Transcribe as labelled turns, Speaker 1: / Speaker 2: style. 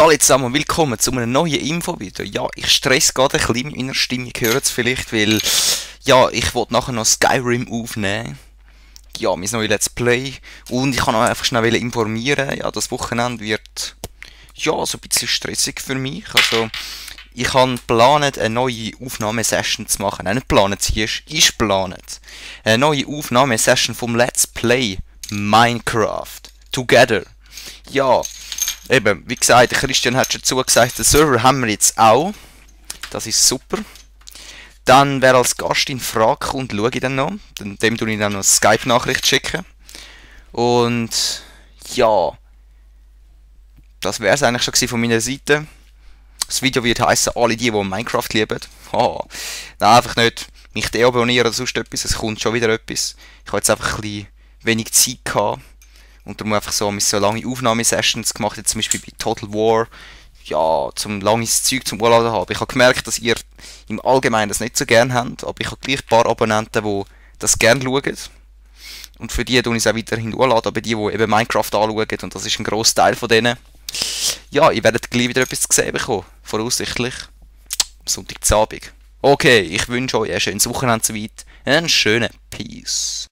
Speaker 1: Salut zusammen und willkommen zu einem neuen Infovideo. Ja, ich stress gerade ein bisschen mit meiner Stimme, gehört es vielleicht, weil ja, ich wollte nachher noch Skyrim aufnehmen. Ja, mein neues Let's Play. Und ich kann auch einfach schnell informieren, ja, das Wochenende wird ja so ein bisschen stressig für mich. Also, ich habe geplant, eine neue Aufnahmesession zu machen. Nicht geplant, sie ist geplant. Eine neue Aufnahmesession vom Let's Play Minecraft Together. Ja. Eben, wie gesagt, der Christian hat schon zugesagt, den Server haben wir jetzt auch. Das ist super. Dann, wer als Gast in Frage kommt, schaue ich dann noch. Dem tue ich dann noch eine Skype-Nachricht schicken. Und ja, das wäre es eigentlich schon von meiner Seite. Das Video wird heißen, alle die Minecraft lieben. Oh, nein, einfach nicht mich deabonnieren oder sonst etwas, es kommt schon wieder etwas. Ich habe jetzt einfach ein bisschen wenig Zeit gehabt. Und darum einfach so lange Aufnahmesessions gemacht, jetzt zum Beispiel bei Total War, ja, zum langes Zeug zum Urladen haben. Ich habe gemerkt, dass ihr im Allgemeinen das nicht so gern habt, aber ich habe gleich ein paar Abonnenten, die das gerne schauen. Und für die tue ich es auch weiterhin urladen, aber die eben Minecraft anschauen, und das ist ein grosser Teil von denen. Ja, ihr werdet gleich wieder etwas zu sehen bekommen, voraussichtlich Sonntagabend. Okay, ich wünsche euch ein schönes Wochenende soweit, einen schönen Peace.